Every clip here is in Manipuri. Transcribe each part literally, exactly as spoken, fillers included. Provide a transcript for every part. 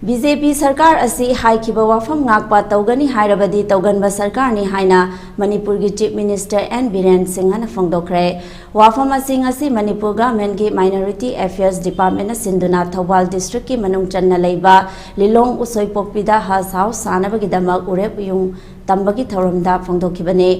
ꯕꯤ ꯖꯦ ꯄꯤ ꯁꯔꯀꯥꯔ ꯑꯁꯤ ꯍꯥꯏꯈꯤꯕ ꯋꯥꯐꯝ ꯉꯥꯛꯄ ꯇꯧꯒꯅꯤ ꯍꯥꯏꯔꯕꯗꯤ ꯇꯧꯒꯟꯕ ꯁꯔꯀꯥꯔꯅꯤ ꯍꯥꯏꯅ ꯃꯅꯤꯄꯨꯔꯒꯤ Chief Minister N ꯕꯤꯔꯦꯟ ꯁꯤꯡꯍꯅ ꯐꯣꯡꯗꯣꯛꯈ꯭ꯔꯦ꯫ ꯋꯥꯐꯝ ꯑꯁꯤ ꯉꯁꯤ ꯃꯅꯤꯄꯨꯔ Governmentꯀꯤ Minority Affairs Departmentꯅ ꯁꯤꯟꯗꯨꯅ ꯊꯧꯕꯥꯜ Districtꯀꯤ ꯃꯅꯨꯡ ꯆꯟꯅ ꯂꯩꯕ ꯂꯤꯂꯣꯡ ꯎꯁꯣꯏꯄꯣꯛꯄꯤꯗ Haj House ꯁꯥꯅꯕꯒꯤꯗꯃꯛ ꯎꯔꯦꯞ ꯎꯌꯨꯡ ꯇꯝꯕꯒꯤ ꯊꯧꯔꯝꯗ ꯐꯣꯡꯗꯣꯛꯈꯤꯕꯅꯤ꯫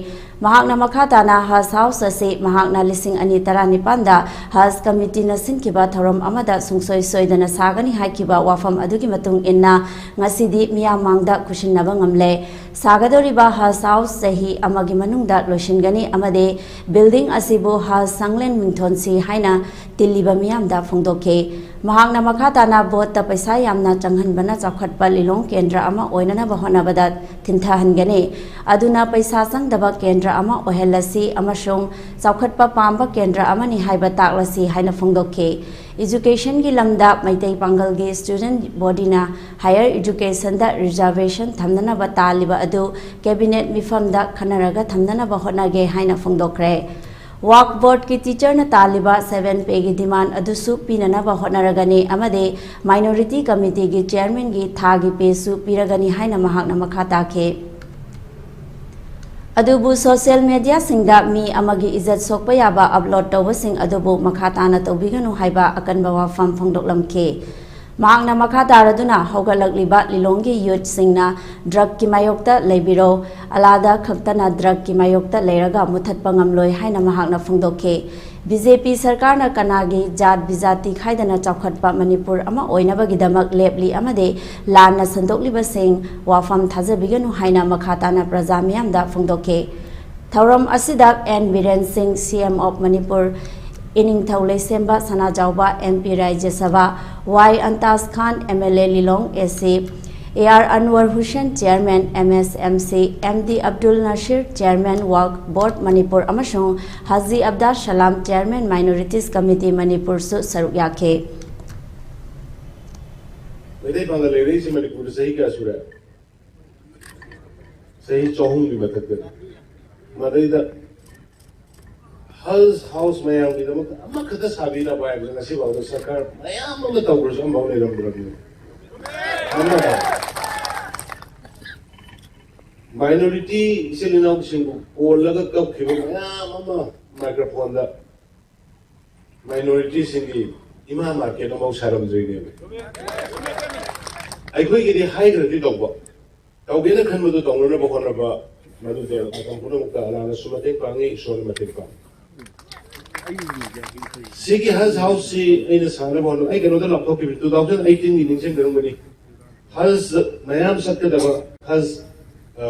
ꯃꯍꯥꯛꯅ ꯃꯈꯥ ꯇꯥꯅ Haj House ꯑꯁꯤ ꯃꯍꯥꯛꯅ ꯂꯤꯁꯤꯡ ꯑꯅꯤ ꯇꯔꯥꯅꯤꯄꯥꯟꯗ Haj Committeeꯅ ꯁꯤꯟꯈꯤꯕ ꯊꯧꯔꯝ ꯑꯃꯗ ꯁꯨꯡꯁꯣꯏ ꯁꯣꯏꯗꯅ ꯁꯥꯒꯅꯤ ꯍꯥꯏꯈꯤꯕ ꯋꯥꯐꯝ ꯑꯗꯨꯒꯤ ꯃꯇꯨꯡ ꯏꯟꯅ ꯉꯁꯤꯗꯤ ꯃꯤꯌꯥꯝ ꯃꯥꯡꯗ ꯈꯨꯠꯁꯤꯟꯅꯕ ꯉꯝꯂꯦ꯫ ꯁꯥꯒꯗꯧꯔꯤꯕ Haj House ꯆꯍꯤ ꯑꯃꯒꯤ ꯃꯅꯨꯡꯗ ꯂꯣꯏꯁꯤꯟꯒꯅꯤ ꯑꯃꯗꯤ building ꯑꯁꯤꯕꯨ Haj ꯁꯪꯂꯦꯟ ꯃꯤꯡꯊꯣꯟꯁꯤ ꯍꯥꯏꯅ ꯇꯤꯜꯂꯤꯕ ꯃꯤꯌꯥꯝꯗ ꯐꯣꯡꯗꯣꯛꯈꯤ꯫ ꯃꯍꯥꯛꯅ ꯃꯈꯥ ꯇꯥꯅ ꯚꯣꯠꯇ ꯄꯩꯁꯥ ꯌꯥꯝꯅ ꯆꯪꯍꯟꯕꯅ ꯆꯥꯎꯈꯠꯄ ꯂꯤꯂꯣꯡ ꯀꯦꯟꯗ꯭ꯔ ꯑꯃ ꯑꯣꯏꯅꯅꯕ ꯍꯣꯠꯅꯕꯗ ꯊꯤꯟꯊꯍꯟꯒꯅꯤ꯫ ꯑꯗꯨꯅ ꯄꯩꯁꯥ ꯆꯪꯗꯕ ꯀꯦꯟꯗ꯭ꯔ ꯑꯃ ꯑꯣꯏꯍꯜꯂꯁꯤ ꯑꯃꯁꯨꯡ ꯆꯥꯎꯈꯠꯄ ꯄꯥꯝꯕ ꯀꯦꯟꯗ꯭ꯔ ꯑꯃꯅꯤ ꯍꯥꯏꯕ ꯇꯥꯛꯂꯁꯤ ꯍꯥꯏꯅ ꯐꯣꯡꯗꯣꯛꯈꯤ꯫ Educationꯒꯤ ꯂꯝꯗ ꯃꯩꯇꯩ ꯄꯥꯡꯒꯜꯒꯤ Student Bodyꯅ Higher Educationꯗ reservation ꯊꯝꯅꯅꯕ ꯇꯥꯜꯂꯤꯕ ꯑꯗꯨ Cabinet ꯃꯤꯐꯝꯗ ꯈꯟꯅꯔꯒ ꯊꯝꯅꯅꯕ ꯍꯣꯠꯅꯒꯦ ꯍꯥꯏꯅ ꯐꯣꯡꯗꯣꯛꯈ꯭ꯔꯦ꯫ Waqf Boardꯀꯤ teacherꯅ ꯇꯥꯜꯂꯤꯕ seven payꯒꯤ demand ꯑꯗꯨꯁꯨ ꯄꯤꯅꯅꯕ ꯍꯣꯠꯅꯔꯒꯅꯤ ꯑꯃꯗꯤ Minority Committeeꯒꯤ Chairmanꯒꯤ ꯊꯥꯒꯤ payꯁꯨ ꯄꯤꯔꯒꯅꯤ ꯍꯥꯏꯅ ꯃꯍꯥꯛꯅ ꯃꯈꯥ ꯇꯥꯈꯤ꯫ ꯑꯗꯨꯕꯨ social mediaꯁꯤꯡꯗ ꯃꯤ ꯑꯃꯒꯤ ꯏꯖꯠ ꯁꯣꯛꯄ ꯌꯥꯕ upload ꯇꯧꯕꯁꯤꯡ ꯑꯗꯨꯕꯨ ꯃꯈꯥ ꯇꯥꯅ ꯇꯧꯕꯤꯒꯅꯨ ꯍꯥꯏꯕ ꯑꯀꯟꯕ ꯋꯥꯐꯝ ꯐꯣꯡꯗꯣꯛꯂꯝꯈꯤ꯫ ꯃꯍꯥꯛꯅ ꯃꯈꯥ ꯇꯥꯔꯗꯨꯅ ꯍꯧꯒꯠꯂꯛꯂꯤꯕ ꯂꯤꯂꯣꯡꯒꯤ youthꯁꯤꯡꯅ drugꯀꯤ ꯃꯥꯌꯣꯛꯇ ꯂꯩꯕꯤꯔꯣ, ꯑꯂꯥꯗ ꯈꯛꯇꯅ drugꯀꯤ ꯃꯥꯌꯣꯛꯇ ꯂꯩꯔꯒ ꯃꯨꯊꯠꯄ ꯉꯝꯂꯣꯏ ꯍꯥꯏꯅ ꯃꯍꯥꯛꯅ ꯐꯣꯡꯗꯣꯛꯈꯤ꯫ ꯕꯤ ꯖꯦ ꯄꯤ ꯁꯔꯀꯥꯔꯅ ꯀꯅꯥꯒꯤ ꯖꯥꯠ ꯕꯤꯖꯥꯇꯤ ꯈꯥꯏꯗꯅ ꯆꯥꯎꯈꯠꯄ ꯃꯅꯤꯄꯨꯔ ꯑꯃ ꯑꯣꯏꯅꯕꯒꯤꯗꯃꯛ ꯂꯦꯞꯂꯤ ꯑꯃꯗꯤ ꯂꯥꯟꯅ ꯁꯟꯗꯣꯛꯂꯤꯕꯁꯤꯡ ꯋꯥꯐꯝ ꯊꯥꯖꯕꯤꯒꯅꯨ ꯍꯥꯏꯅ ꯃꯈꯥ ꯇꯥꯅ ꯄ꯭ꯔꯖꯥ ꯃꯤꯌꯥꯝꯗ ꯐꯣꯡꯗꯣꯛꯈꯤ꯫ ꯊꯧꯔꯝ ꯑꯁꯤꯗ N ꯕꯤꯔꯦꯟ ꯁꯤꯡ, C M of Manipur, ꯏꯅꯤꯡꯊꯧ ꯂꯩꯁꯦꯝꯕ Sanajaoba, M P ꯔꯥꯖ꯭ꯌ ꯁꯚꯥ, Y ꯑꯟꯇꯥꯖ Khan, M L A Lilong A C, A R ꯑꯟꯋꯔ Hussain, Chairman M S M C, M D Abdul Nasir, Chairman Waqf Board Manipur, ꯑꯃꯁꯨꯡ ꯍꯥꯖꯤ ꯑꯕꯗꯥ ꯁꯂꯥꯝ, Chairman Minorities Committee ꯃꯅꯤꯄꯨꯔꯁꯨ ꯁꯔꯨꯛ ꯌꯥꯈꯤ꯫ ꯃꯩꯇꯩ ꯄꯥꯡꯒꯜ ꯂꯩꯔꯛꯏꯁꯦ ꯃꯅꯤꯄꯨꯔꯗ ꯆꯍꯤ ꯀꯌꯥ ꯁꯨꯔꯦ? ꯆꯍꯤ ꯆꯍꯨꯝꯒꯤ ꯃꯊꯛꯇꯅꯤ꯫ ꯃꯗꯩꯗ Haj House ꯃꯌꯥꯝꯒꯤꯗꯃꯛꯇ ꯑꯃꯈꯛꯇ ꯁꯥꯕꯤꯅꯕ ꯍꯥꯏꯕꯁꯦ ꯉꯁꯤꯐꯥꯎꯗ ꯁꯔꯀꯥꯔ ꯃꯌꯥꯝ ꯑꯃ ꯇꯧꯈ꯭ꯔꯁꯨ ꯑꯃꯐꯥꯎ ꯂꯩꯔꯝꯗ꯭ꯔꯕꯅꯤ꯫ ꯑꯃꯅ minority ꯏꯆꯤꯜ ꯏꯅꯥꯎꯁꯤꯡꯕꯨ ꯀꯣꯜꯂꯒ ꯀꯞꯈꯤꯕ ꯃꯌꯥꯝ ꯑꯃ ꯃꯥꯏꯀ꯭ꯔꯣꯐꯣꯟꯗ ꯃꯥꯏꯅꯣꯔꯤꯇꯤꯁꯤꯡꯒꯤ ꯏꯃꯥ ꯃꯥꯔꯀꯦꯠ ꯑꯃꯐꯥꯎ ꯁꯥꯔꯝꯗ꯭ꯔꯤꯅꯦꯕ꯫ ꯑꯩꯈꯣꯏꯒꯤꯗꯤ ꯍꯥꯏꯈ꯭ꯔꯗꯤ ꯇꯧꯕ, ꯇꯧꯒꯦꯅ ꯈꯟꯕꯗꯨ ꯇꯧꯅꯅꯕ ꯍꯣꯠꯅꯕ, ꯃꯗꯨꯗ ꯃꯇꯝ ꯄꯨꯝꯅꯃꯛꯇ ꯑꯂꯥꯅꯁꯨ ꯃꯇꯦꯡ ꯄꯥꯡꯉꯤ, ꯏꯁꯣꯔꯅ ꯃꯇꯦꯡ ꯄꯥꯡꯉꯤ꯫ ꯁꯤꯒꯤ ꯍꯖ ꯍꯥꯎꯁꯁꯤ ꯑꯩꯅ ꯁꯥꯅꯕ ꯍꯣꯠꯅꯕ, ꯑꯩ ꯀꯩꯅꯣꯗ ꯂꯥꯎꯊꯣꯛꯈꯤꯕꯅꯤ, two thousand eighteenꯒꯤ ꯅꯤꯡꯁꯤꯡꯖꯔꯝꯒꯅꯤ꯫ ꯍꯖ ꯃꯌꯥꯝ ꯆꯠꯀꯗꯕ ꯍꯖ, ꯑ,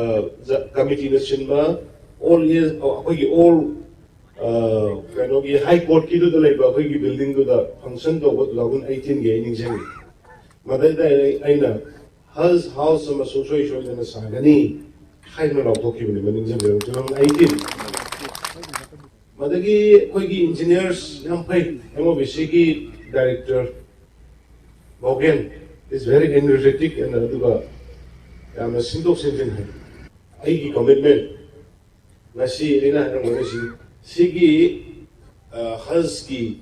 ꯖ-, ꯀꯃꯤꯇꯤꯅ ꯁꯤꯟꯕ all year, ꯑꯩꯈꯣꯏꯒꯤ all, ꯑ, ꯀꯩꯅꯣꯒꯤ ꯍꯥꯏ ꯀꯣꯔꯠꯀꯤꯗꯨꯗ ꯂꯩꯕ ꯑꯩꯈꯣꯏꯒꯤ ꯕꯤꯜꯗꯤꯡꯗꯨꯗ ꯐꯪꯁꯟ ꯇꯧꯕ two thousand eighteenꯒꯤ ꯑꯩ ꯅꯤꯡꯁꯤꯡꯉꯤ꯫ ꯃꯗꯩꯗ ꯑꯩ-, ꯑꯩꯅ ꯍꯖ ꯍꯥꯎꯁ ꯑꯃ ꯁꯨꯡꯁꯣꯏ ꯁꯣꯏꯗꯅ ꯁꯥꯒꯅꯤ ꯍꯥꯏꯗꯨꯅ ꯂꯥꯎꯊꯣꯛꯈꯤꯕꯅꯤ, ꯃꯅꯤꯡꯁꯤꯡꯕꯤꯔꯝꯒꯅꯤ, two thousand eighteen꯫ ꯃꯗꯒꯤ ꯑꯩꯈꯣꯏꯒꯤ ꯏꯟꯖꯤꯅꯤꯌꯔꯁ ꯌꯥꯝ ꯐꯩ, MOBCꯒꯤ director Morgan is very energetic and ꯑꯗꯨꯒ ꯌꯥꯝꯅ ꯁꯤꯟꯗꯣꯛ ꯁꯤꯟꯖꯤꯟ ꯍꯩ꯫ ꯑꯩꯒꯤ commitment ꯉꯁꯤ ꯑꯩꯅ ꯍꯥꯏꯔꯝꯒꯗꯣꯏꯁꯤ, ꯁꯤꯒꯤ, ꯑ, ꯍꯖꯀꯤ